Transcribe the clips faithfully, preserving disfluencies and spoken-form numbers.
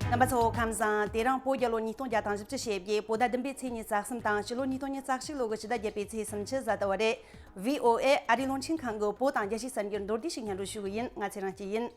རྣམ་པ་ཚོ་ཁམས་བཟང་། དེ་རིང་བོད་རྒྱལ་ལོ་ཉིས་སྟོང་བརྒྱ་དང་བཞི་བཅུ་ཞེ་བརྒྱད། བོད་ཟླ་བདུན་པའི་ཚེས་ཉི་ཤུ་རྩ་གསུམ་དང་། སྤྱི་ལོ་ཉིས་སྟོང་ཉི་ཤུ་རྩ་གཅིག་ལོ་གི་ཕྱི་ཟླ་བརྒྱད་པའི་ཚེས་སུམ་ཅུ་གཟའ་ཟླ་བ་རེད། བྷི་ཨོ་ཨེ་ཨ་རིའི་རླུང་འཕྲིན་ཁང་གི་བོད་དང་རྒྱལ་སྤྱིའི་གསར་འགྱུར་མདོར་བསྡུས་ཤིག་སྙན་སྒྲོན་ཞུ་གི་ཡིན། ང་ཚེ་རིང་སྐྱིད་ཡིན།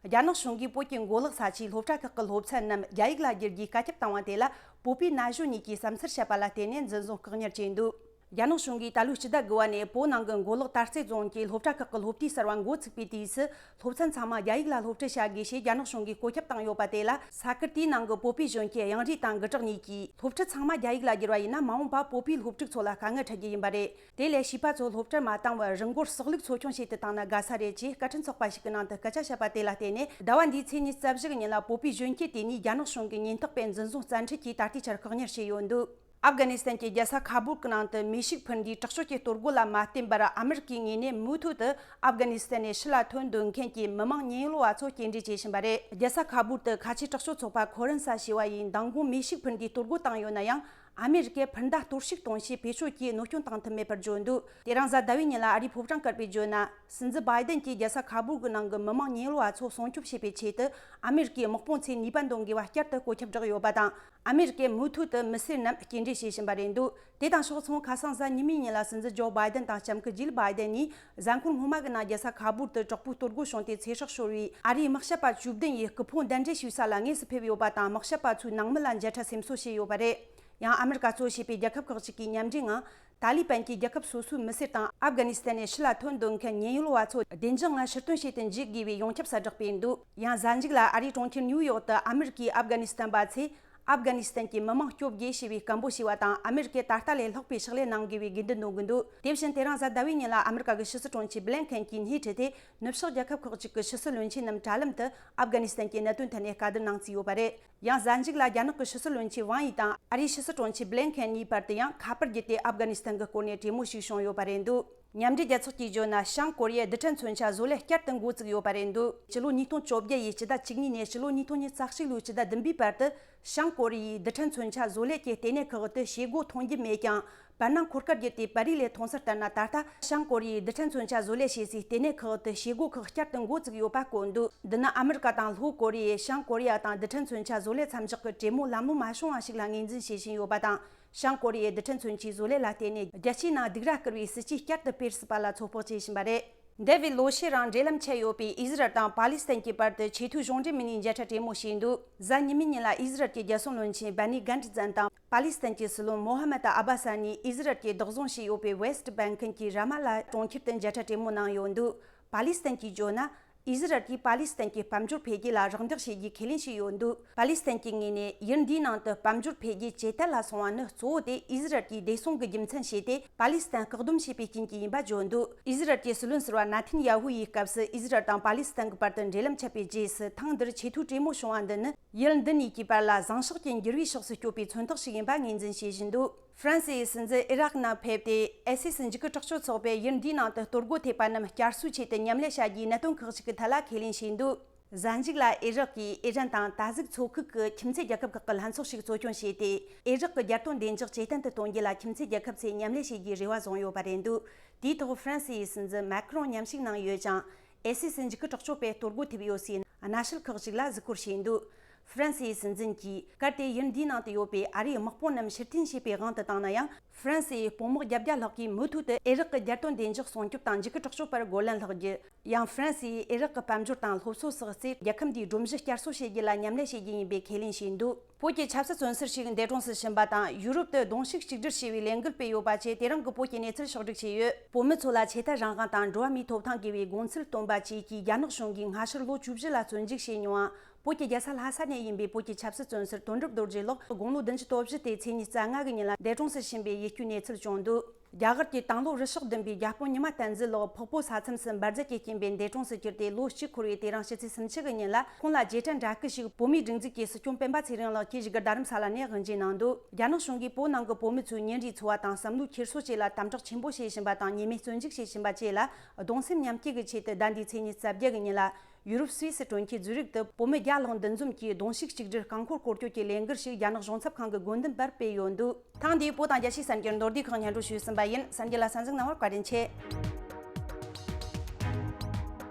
རྒྱ་ནག་གཞུང་གིས་བོད་ཀྱི་མགོ་ལོག་ས་ཆའི་སློབ་གྲྭ་ཁག་གི་སློབ་ཚན་རྣམས་རྒྱ་ཡིག་ལ་བསྒྱུར་རྒྱུའི་བཀའ་ཁྱབ་བཏང་བ་དེ་ལ། བོད་པའི་ན་གཞོན་གཉིས་ཀྱིས་བསམ་ཚུལ་བཤད་པ་ལ་བརྟེན་ནས་འཛིན་བཟུང་བཀག་ཉར་བྱས་འདུག་རྒྱ་ནག་གཞུང་གིས་ད་ལོའི་སྤྱི་ཟླ་དགུ་པ་ནས་བོད་ནང་གི་མགོ་ལོག་དར་རྩེ་རྫོང་གི་སློབ་གྲྭ་ཁག་གི་སློབ་དུས་གསར་བ་འགོ་ཚུགས་པའི་དུས་སུ། སློབ་ཚན་ཚང་མ་རྒྱ་ཡིག་ལ་སློབ་ཁྲིད་བྱ་དགོས་ཞེས་རྒྱ་ནག་གཞུང་གིས་བཀོད་ཁྱབ་བཏང་ཡོད་པ་དེ་ལ། ས་ཁུལ་དེའི་ནང་གི་བོད་པའི་གཞོན་སྐྱེས་གཡང་རུས་དང་གུ་དྲག་གཉིས་ཀྱིས། སློབ་ཁྲིད་ཚང་མ་རྒྱ་ཡིག་ལ་བསྒྱུར་བ་ཡིན་ན། མ་འོངས་པ་བོད་པའི་སློབ་ཕྲུག་ཚོ་ལ་དཀའ་ངལ་འཕྲད་རྒྱུ་ཡིན་པ་རེད། དེ་ལས་བྱིས་པ་ཚོ་སློབ་གྲྭར་མ་བཏང་བར་རི་མགོར་གསོག་ལུག་འཚོ་སྐྱོང་བྱེད་དུ་བཏང་ན་དགའ་ས་རེད་ཅེས་བཀའ་ཁྲིམས་ཚོགས་པ་ཞིག་གི་ནང་དུ་སྐད་ཆ་བཤད་པ་དེ་ལ་བརྟེན་ནས། ཟླ་བ་འདིའི་ཚེས་ཉི་ཤུ་རྩ་བཞི་གི་ཉིན་ལ་བོད་པའི་གཞོན་སྐྱེས་དེ་གཉིས་རྒྱ་ནག་གཞུང་གི་ཉེན་རྟོག་པས་འཛིན་བཟུང་བཙན་ཁྲིད་ཀྱིས་ད་ལྟའི་ཆར་བཀག་ཉར་བྱས་ཡོད་འདུག་ཨབ་གྷ་ནི་སི་ཐན་གྱི་རྒྱལ་ས་ཁ་སྦུལ་གྱི་ནང་དུ་མེ་ཤུགས་འཕུར་མདའི་དྲག་སྤྱོད་ཀྱི་གཏོར་རྒོལ་ལ་མ་བརྟེན་པར། ཨ་མི་རི་ཀའི་ངོས་ནས་མུ་མཐུད་དུ་ཨབ་གྷ་ནི་སི་ཐན་ནས་ཕྱི་ལ་ཐོན་འདོད་མཁན་གྱི་མི་མང་ཉེན་ཡོལ་བ་ཚོ་སྐྱེལ་འདྲེན་བྱེད་བཞིན་པ་རེད། རྒྱལ་ས་ཁ་སྦུལ་དུ་ཁ་ཆེའི་དྲག་སྤྱོད་ཚོགས་པ་ཁོ་རན་ས་ཞེས་པ་ཡིས་མདང་དགོང་མེ་ཤུགས་འཕུར་མདའི་གཏོར་རྒོལ་བཏང་ཡོད་ན་ཡང་། ཨ་མི་རི་ཀས་འཕུར་མདའ་གཏོར་བཤིག་གཏོང་ཆེད་བེད་སྤྱོད་ཀྱིས་གནོད་སྐྱོན་བཏང་ཐུབ་མེད་པར་བརྗོད་འདུག་དེ་རིང་གཟའ་ཟླ་བའི་ཉིན་ལ་ཨ་རིའི་ཕོ་བྲང་དཀར་པོས་བརྗོད་ན། སྲིད་འཛིན་བྷའི་ཏན་གྱིས་རྒྱལ་ས་ཁ་སྦུལ་གྱི་ནང་གི་མི་མང་ཉེན་ཡོལ་བ་ཚོ་སྲུང་སྐྱོབ་བྱེད་པའི་ཆེད་དུ། ཨ་མི་རི་ཀའི་དམག་དཔུང་ཚོས་ནུས་པ་འདོན་དགོས་པ་བསྐྱར་དུ་བཀོད་ཁྱབ་བསྒྲགས་ཡོད་པ་དང་། ཨ་མི་རི་ཀས་མུ་མཐུད་དུ་མི་སེར་རྣམས་སྐྱེལ་འདྲེན་བྱེད་བཞིན་པ་རེད་འདུག་དེ་དང་ཕྱོགས་མཚུངས། ཁ་སང་གཟའ་ཉི་མའི་ཉིན་ལ་སྲིད་འཛིན་ཇོ་བྷའི་ཏན་དང་ལྕམ་སྐུ་ཇིལ་བྷའི་ཏན་གཉིས། གཟའ་འཁོར་སྔོན་མ་གི་ནང་རྒྱལ་ས་ཁ་སྦུལ་དུ་དྲག་པོའི་གཏོར་རྒོལ་བྱུང་སྟེ་ཚེ་སྲོག་ཤོར་བའི་ཨ་རིའི་དམག་ཞབས་པ་བཅུ་བདུན་ཡི་སྐུ་ཕུང་གདན་འདྲེན་ཞུ་ས་ལ་དངོས་སུ་ཕེབས་ཡོད་པ་དང་། དམག་ཞབས་པ་ཚོའི་ནང་མི་ལ་མཇལ་ཁྲལ་སེམས་གསོ་བྱས་ཡོད་པ་རེད། ཡང་ཨ་མི་རི་ཀ་གཙོ་བྱས་པའི་རྒྱལ་ཁབ་ཁག་ཅིག་གིས་མཉམ་འབྲེལ་ངང་། ཏཱ་ལི་བན་གྱིས་རྒྱལ་ཁབ་སོ་སོའི་མི་སེར་དང་། ཨབ་གྷ་ནི་སི་ཐན་ནས་ཕྱི་ལ་ཐོན་འདོད་མཁན་ཉེན་ཡོལ་བ་ཚོ་བདེ་འཇགས་ངང་ཕྱིར་ཐོན་བྱེད་དུ་འཇུག་དགོས་པའི་ཡོངས་ཁྱབ་གསལ་བསྒྲགས་སྤེལ་འདུག་ཡང་གཟའ་མཇུག་ལ་ཨ་རིའི་གྲོང་ཁྱེར་ནིའུ་ཡོག་ཏུ་ཨ་མི་རི་ཀའི་ཨབ་གྷ་ནི་སི་ཐན་པ་ཚོས། ཨབ་གྷ་ནི་སི་ཐན་གྱི་མི་མང་སྐྱོབ་དགོས་ཞེས་པའི་སྐད་འབོད་བྱས་པ་དང་། ཨ་མི་རི་ཀས་ད་ལྟ་ལས་ལྷག་པའི་ཕྱག་ལས་གནང་དགོས་པའི་དགོས་འདུན་འདོན་གྱི་འདུག་དེ་བཞིན་དེ་རིང་གཟའ་ཟླ་བའི་ཉིན་ལ་ཨ་མི་རི་ཀ་གི་ཕྱི་སྲིད་དྲུང་ཆེ་བྷི་ལན་ཁེན་གྱིས་སྣེ་ཁྲིད་དེ། ནུབ་ཕྱོགས་རྒྱལ་ཁབ་ཁག་ཅིག་གི་ཕྱི་སྲིད་བློན་ཆེན་རྣམས་དྲ་ལམ་དུ་ཨབ་གྷ་ནི་སི་ཐན་གྱི་གནད་དོན་ཐད་ནས་བཀའ་བསྡུར་གནང་རྩིས་ཡོད་པ་རེད། ཡང་གཟའ་མཇུག་ལ་རྒྱ་ནག་གི་ཕྱི་སྲིད་བློན་ཆེན་ཝང་ཡི་དང་ཨ་རིའི་ཕྱི་སྲིད་དྲུང་ཆེ་བྷི་ལན་ཁེན་གཉིས་བར་དུ་ཡང་ཁ་པར་བརྒྱུད་དེ་ཨབ་གྷ་ནི་སི་ཐན་གྱི་སྐོར་ནས་གྲོས་མོལ་ཞིག་བྱུང་ཡོད་པ་རེད་འདུག་མཉམ་འབྲེལ་རྒྱལ་ཚོགས་ཀྱིས་བརྗོད་ན། བྱང་ཀོ་རི་ཡའི་རྡུལ་ཕྲན་མཚོན་ཆ་བཟོ་ལས་བསྐྱར་དུ་འགོ་བཙུགས་ཡོད་པ་རེད་འདུག་སྤྱི་ལོ་ཉིས་སྟོང་བཅོ་བརྒྱད་ཡི་ཕྱི་ཟླ་བཅུ་གཉིས་ནས་སྤྱི་ལོ་ཉིས་སྟོང་ཉི་ཤུ་རྩ་གཅིག་ལོའི་ཕྱི་ཟླ་བདུན་པའི་བར་དུ། བྱང་ཀོ་རི་ཡའི་རྡུལ་ཕྲན་མཚོན་ཆ་བཟོ་ལས་ཀྱི་ལྟེ་གནས་ཁག་ཏུ་བྱེད་སྒོ་ཐོན་རྒྱུ་མེད་ཀྱང་། བར་ན་འཁོར་སྐར་བརྒྱུད་དེ་པར་རིས་ལས་མཐོང་སར་ལྟར་ན། ད་ལྟ་བྱང་ཀོ་རི་ཡའི་རྡུལ་ཕྲན་མཚོན་ཆ་བཟོ་ལས་བྱེད་སའི་ལྟེ་གནས་ཁག་ཏུ་བྱེད་སྒོ་ཁག་བསྐྱར་དུ་འགོ་བཙུགས་ཡོད་པ་བཀོད་འདུག་འདི་ནི་ཨ་མི་རི་ཀ་དང་ལྷོ་ཀོ་རི་ཡས་བྱང་ཀོ་རི་ཡ་དང་རྡུལ་ཕྲན་མཚོན་ཆ་བཟོ་ལས་མཚམས་འཇོག་གི་གྲོས་མོལ་ལམ་ལྷོང་མ་བྱུང་བ་ཞིག་ལ་ངོས་འཛིན་བྱེད་བཞིན་ཡོད་པ་དང་། བྱང་ཀོ་རི་ཡའི་རྡུལ་ཕྲན་མཚོན་ཆའི་བཟོ་ལས་ལ་བརྟེན་ནས་རྒྱལ་སྤྱིའི་ནང་སྡུག་ར་བསྐུལ་བའི་སྲིད་ཇུས་བསྐྱར་དུ་སྤེལ་སྲིད་པ་ལ་ཚོད་དཔག་བྱེད་བཞིན་པ་རེད། འདས་པའི་ལོ་ཤས་རིང་འབྲེལ་ལམ་ཆད་ཡོད་པའི་ཨི་ཟི་རལ་དང་པ་ལི་སི་ཐན་གྱི་བར་དུ་ཆེས་མཐོའི་གཞུང་འབྲེལ་མི་སྣའི་མཇལ་འཕྲད་གྲོས་མོལ་བྱས་འདུག་གཟའ་ཉི་མའི་ཉིན་ལ་ཨི་ཟི་རལ་གྱི་རྒྱལ་སྲུང་བློན་ཆེན་བྷེ་ནི་གྷན་ཏི་ཛན་དང་པ་ལི་སི་ཐན་གྱི་སྲིད་བློན་མོ་ཧ་མད་ཨ་བྷ་ས་གཉིས་ཨི་ཟི་རལ་གྱིས་བདག་བཟུང་བྱས་ཡོད་པའི་ཝེ་སི་ཊི་བྷེང་ཁན་གྱི་ར་མ་ལ་གྲོང་ཁྱེར་དུ་མཇལ་འཕྲད་གྲོས་མོལ་གནང་ཡོད་འདུག་པ་ལི་སི་ཐན་གྱིས་བརྗོད་ན། ཨི་ཟི་རལ་གྱིས་པ་ལི་སི་ཐན་གྱི་དཔལ་འབྱོར་འཕེལ་རྒྱས་ལ་རོགས་འདེགས་བྱེད་རྒྱུའི་ཁས་ལེན་བྱས་ཡོད་འདུག་པ་ལི་སི་ཐན་གྱི་ངོས་ནས་ཡུལ་འདིའི་ནང་དུ་དཔལ་འབྱོར་འཕེལ་རྒྱས་ཇེ་དལ་ལ་སོང་བ་ནི་གཙོ་བོ་དེ་ཨི་ཟི་རལ་གྱིས་བདེ་སྲུང་གི་རྒྱུ་མཚན་བྱས་ཏེ། པ་ལི་སི་ཐན་བཀག་སྡོམ་བྱས་པའི་རྐྱེན་གྱིས་ཡིན་པ་བརྗོད་འདུག་ཨི་ཟི་རལ་གྱི་སྲིད་བློན་ཟུར་པ་ན་ཐན་ཡ་ཧུ་ཡི་སྐབས་སུ་ཨི་ཟི་རལ་དང་པ་ལི་སི་ཐན་གྱི་བར་དུ་འབྲེལ་ལམ་ཆད་པའི་རྗེས་སུ། ཐེངས་འདིར་ཆེས་མཐོའི་གྲོས་མོལ་བྱུང་བ་འདི་ནི་ཡུལ་འདི་གཉིས་ཀྱི་བར་ལ་བཟང་ཕྱོགས་ཀྱི་འགྱུར་བའི་ཕྱོགས་སུ་སྐྱོད་པའི་མཚོན་རྟགས་ཤིག་ཡིན་པ་ངོས་འཛིན་བྱེད་བཞིན་འདུག་ཧྥ་རན་སིའི་སྲིད་འཛིན་ཨི་རག་ནང་ཕེབས་ཏེ། ཨའི་སི་སི་འཇིགས་སྐུལ་དྲག་སྤྱོད་ཚོགས་པས་ཡུལ་འདིའི་ནང་དུ་གཏོར་རྒོལ་ཐེབས་པ་རྣམས་བསྐྱར་གསོའི་ཆེད་དུ་མཉམ་ལས་བྱ་རྒྱུའི་གནད་དོན་ཁག་ཅིག་གི་ཐད་ལ་ཁས་ལེན་བྱས་འདུག་གཟའ་མཇུག་ལ་ཨི་རག་གིས་ཨི་རན་དང་ད་གཟུགས་མཚོ་ཁུག་གི་ཁྱིམ་མཚེས་རྒྱལ་ཁབ་ཁག་གི་ལྷན་ཚོགས་ཤིག་གཙོ་སྐྱོང་བྱས་ཏེ། ཨི་རག་གི་རྒྱལ་དོན་བདེ་འཇགས་ཇེ་བརྟན་དུ་གཏོང་རྒྱུ་ལ་ཁྱིམ་མཚེས་རྒྱལ་ཁབ་ཚོས་མཉམ་ལས་བྱེད་རྒྱུའི་རེ་བ་བཟུང་ཡོད་པ་རེད་འདུག་དེའི་ཐོག་ཧྥ་རན་སིའི་སྲིད་འཛིན་མཱ་ཁི་རོང་མཉམ་ཞུགས་གནང་ཡོད་ཅིང་། ཨའི་སི་སི་འཇིགས་སྐུལ་དྲག་སྤྱོད་པས་གཏོར་རྒོལ་ཐེབས་ཡོད་སའི་གནའ་ཤུལ་ཁག་ཅིག་ལ་གཟིགས་སྐོར་བྱས་འདུག་ཧྥ་རན་སིའི་སྲིད་འཛིན་གྱིས་གལ་ཏེ་ཡུལ་འདིའི་ནང་དུ་ཡོད་པའི་ཨ་རིའི་དམག་དཔུང་རྣམས་ཕྱིར་འཐེན་བྱས་པའི་དབང་དུ་བཏང་ན་ཡང་། ཧྥ་རན་སིའི་དཔུང་དམག་བརྒྱད་བརྒྱ་ལྷག་གིས་མུ་མཐུད་དུ་ཨི་རག་གི་རྒྱལ་དོན་བདེ་འཇགས་སྲུང་སྐྱོབ་དང་འཇིགས་སྐུལ་དྲག་སྤྱོད་པར་རྒོལ་ལན་སློག་རྒྱུ། ཡང་ཧྥ་རན་སིའི་ཨི་རག་གི་དཔལ་འབྱོར་དང་སློབ་གསོ་སོགས་སུ་རྒྱལ་ཁམས་འདིའི་སྒྲོམ་གཞི་བསྐྱར་གསོ་བྱེད་རྒྱུ་ལ་མཉམ་ལས་བྱེད་རྒྱུ་ཡིན་པའི་ཁས་ལེན་བྱས་འདུག་བོད་ཀྱི་ཆབ་སྲིད་བཙོན་ཟུར་ཞིག་འདས་གྲོངས་སུ་ཕྱིན་པ་དང་། ཡུ་རོབ་ཏུ་གདུང་ཤུགས་གཅིག་སྒྲིལ་ཞེས་པའི་ལས་འགུལ་སྤེལ་ཡོད་པ་བཅས་དེ་རིང་གི་བོད་ཀྱི་གནས་ཚུལ་ཕྱོགས་བསྒྲིགས་བྱས་ཡོད། བོད་མི་ཚོ་ལ་ཆོས་དད་རང་དབང་དང་འགྲོ་བ་མིའི་ཐོབ་ཐང་དགེ་བའི་དགོངས་ཚུལ་བཏོན་པ་བཅས་ཀྱིས་རྒྱ་ནག་གཞུང་གིས་སྔ་ཕྱིར་ལོ་བཅུ་བཞི་ལ་བཙོན་འཇུག་བྱས་མྱོང་བ། བོད་ཀྱི་རྒྱལ་ས་ལྷ་ས་ནས་ཡིན་པའི་བོད་ཀྱི་ཆབ་སྲིད་བཙོན་ཟུར་དོན་གྲུབ་རྡོ་རྗེ་ལགས་དགུང་ལོ་བདུན་ཅུ་དོན་བཞི་སྟེ་ཚེས་ཉི་ཤུ་རྩ་ལྔ་གི་ཉིན་ལ་འདས་གྲོངས་སུ་ཕྱིན་པའི་ཡིད་སྐྱོའི་གནས་ཚུལ་བྱུང་འདུག་རྒྱ་གར་གྱི་དང་ལོ་རུ་ཤག་བདུན་པའི་རྒྱ་དཔོན་ཉི་མ་བསྟན་འཛིན་ལགས་འཕགས་པོ་ས་མཚམས་སུ་འབར་རྫས་ཀྱི་རྐྱེན་པས་འདས་གྲོངས་སུ་གྱུར་ཏེ་ལོ་གཅིག་འཁོར་བའི་དེ་རིང་ཕྱི་ཚེས་སུམ་ཅུ་གི་ཉིན་ལ། ཁོང་ལ་རྗེས་དྲན་འདྲ་སྐུ་ཞིག་བོད་མིའི་སྒྲིག་འཛུགས་ཀྱི་སྲིད་སྐྱོང་སྤེན་པ་ཚེ་རིང་ལགས་ཀྱིས་བཞུགས་སྒར་རྡ་རམ་ས་ལ་ནས་དབུ་འབྱེད་གནང་འདུག་རྒྱ་ནག་གཞུང་གིས་བོད་ནང་གི་བོད་མི་ཚོའི་ཉིན་རེའི་འཚོ་བ་དང་བསམ་བློའི་འཁྱེར་སོ་བཅས་ལ་དམ་དྲག་ཆེན་པོ་བྱེད་བཞིན་པ་དང་། ཉེས་མེད་བཙོན་འཇུག་བྱེད་བཞིན་པ་བཅས་ལ་གདུང་སེམས་མཉམ་སྐྱེད་ཀྱི་ཆེད་དུ་ཟླ་འདིའི་ཚེས་ཉི་ཤུ་རྩ་བརྒྱད་གི་ཉིན་ལ། ཡུ་རོབ་སུད་སི་གྲོང་ཁྱེར་ཛུ་རིག་ཏུ་བོད་མི་བརྒྱ་ལྷག་འདུ་འཛོམས་ཀྱིས་གདུང་ཤུགས་གཅིག་སྒྲིལ་རྐང་འཁོར་སྐོར་སྐྱོད་ཀྱི་ལས་འགུལ་ཞིག་རྒྱ་ནག་གཞུང་ཚབ་ཁང་གི་དགོན་འདུན་པར་སྤེལ་ཡོད་འདུག་ཐེངས་འདིའི་བོད་དང་རྒྱལ་སྤྱིའི་གསར་འགྱུར་མདོར་བསྡུས་ཁག་སྙན་སྒྲོན་ཞུས་ཟིན་པ་ཡིན། གསར་འགྱུར་ལ་གསན་གཟིགས་གནང་བར་བཀའ་དྲིན་ཆེ།